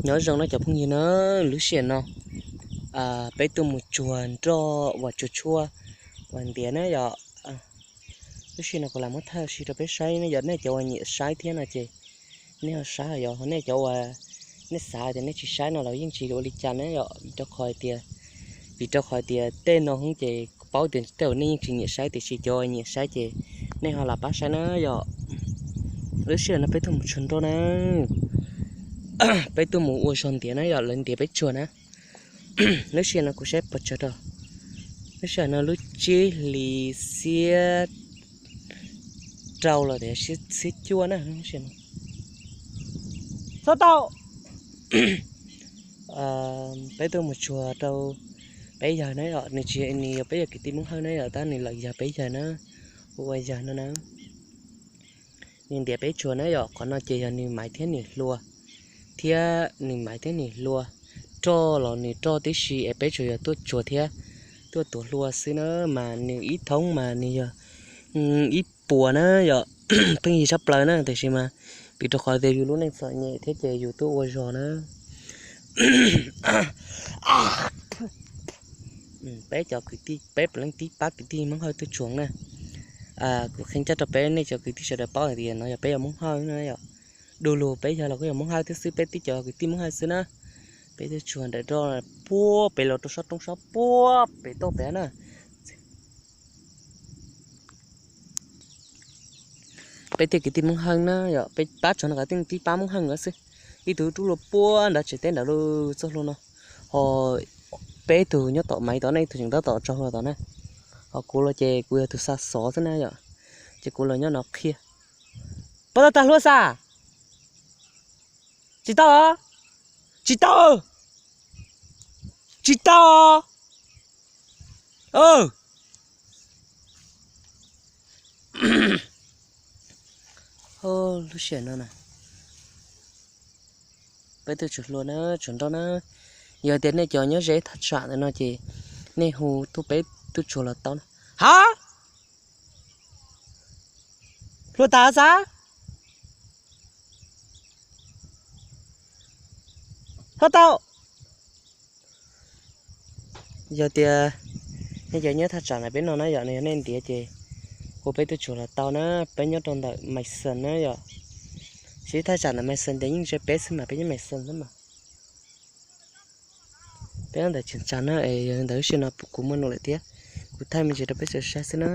Nyob zoo no cov phooj ywg na, lub sij hawm no peb tuaj mus tsuag nroj uas tsuag tshuaj uas ntiav na yom. Lub sij hawm no kuv lam muab thaij ua si rau peb saib ne yom. Nej cov uas nyiam saib thiab no ces nej ho saib yom, ho nej cov uas nej xav tias nej tsis saib no los yeej tsis ua li cas na yom, vim rau qhov tias, vim rau qhov tias tej no ces kuv paub tias tej uas nej yeej tsis nyiam saib tiam sis cov uas nyiam saib ces nej ho lam pab saib na yom. Lub sij hawm no peb tuaj mus tsuag nroj na, peb tuaj mus ua zog ntiav na yom, lawv ntiav peb tsuag na. Lub sij hawm no kuv saib pes tsawg rau, lub sij hawm no lub tsib hlis xiab rau los tias xiab cuaj na. Txhob tau, peb tuaj mus tsuag rau peb yawg na yom, nws tsis, nws yog peb yog kwv tij Hmoob Hawj na yom, tab nws lawm yog peb yawg na, hu ua yawg no na. Nws ntiav peb tsuag na yom, qhov no ces yog nws maiv thiab nws hlua, thiab nws maiv thiab nws hlua, roj los nws roj tib si es peb tsuas yog tuaj tsuag thiab tuaj tuav hlua xwb na, mas nws ib thoob mas nws yog ib puas na yom. Pheej yig tshaj plaws na, tiam sis mas vim rau qhov tias yus lub neej txom nyem thiab ces yus tuaj ua zog na. Peb cov kwv tij, peb puav leej tib pab kwv tij Hmoob Hawj tuaj tsuag na. Kuv qhia ncaj rau peb nej cov kwv tij sawv daws paub hais tias no yog peb yog Hmoob Hawj na yom. Du lug peb yog los kuj yog Hmoob Hawj thiab xwb, peb tib cov kwv tij Hmoob Hawj xwb na. Peb tuaj tsuag nram roj puag pem los rau sab roob sab puag pem toj pem na. Peb tej kwv tij Hmoob Hawj na yom, peb pab tsuag no kom tej tib pab Hmoob Hawj xwb. Ib tug rub luag puag nrad tsev teb nrad lub txoj hlua no, ho peb tug nyob tom maiv tod ne, ib tug tseem tab tom tso hlua tod na. Ho kuv los ces kuv yog tus xa xov xwb na yom, ces kuv los nyob no qhia. Puas tau tag hlua xav? Tsis tau, tsis tau, tsis tau. Lub sij hawm no na, peb tuaj tsuag hlua na, tsuag nroj na. Yog tias nej cov nyob ze thaj tsam ntawm no ces nej hu tuaj peb tuaj tsuag los tau na. Ha, hlua tas xav? Ho tau. Yog tias nej cov nyob thaj tsam ntawm peb no na yom, nws yog nej ntiav ces hu peb tuaj tsuag los tau na. Peb nyob rau ntawm Maiv Xees na yom. Tsis thaj tsam ntawm Maiv Xees ces yeej ze peb xwb mas, peb nyob Maiv Xees xwb mas. Peb nyob ntawm Tseem Tsas na, es yog ntawm lub sij hawm no kuv muaj nuj lawm thiab, kuv thaij me ntsis rau peb sawv saib xwb na.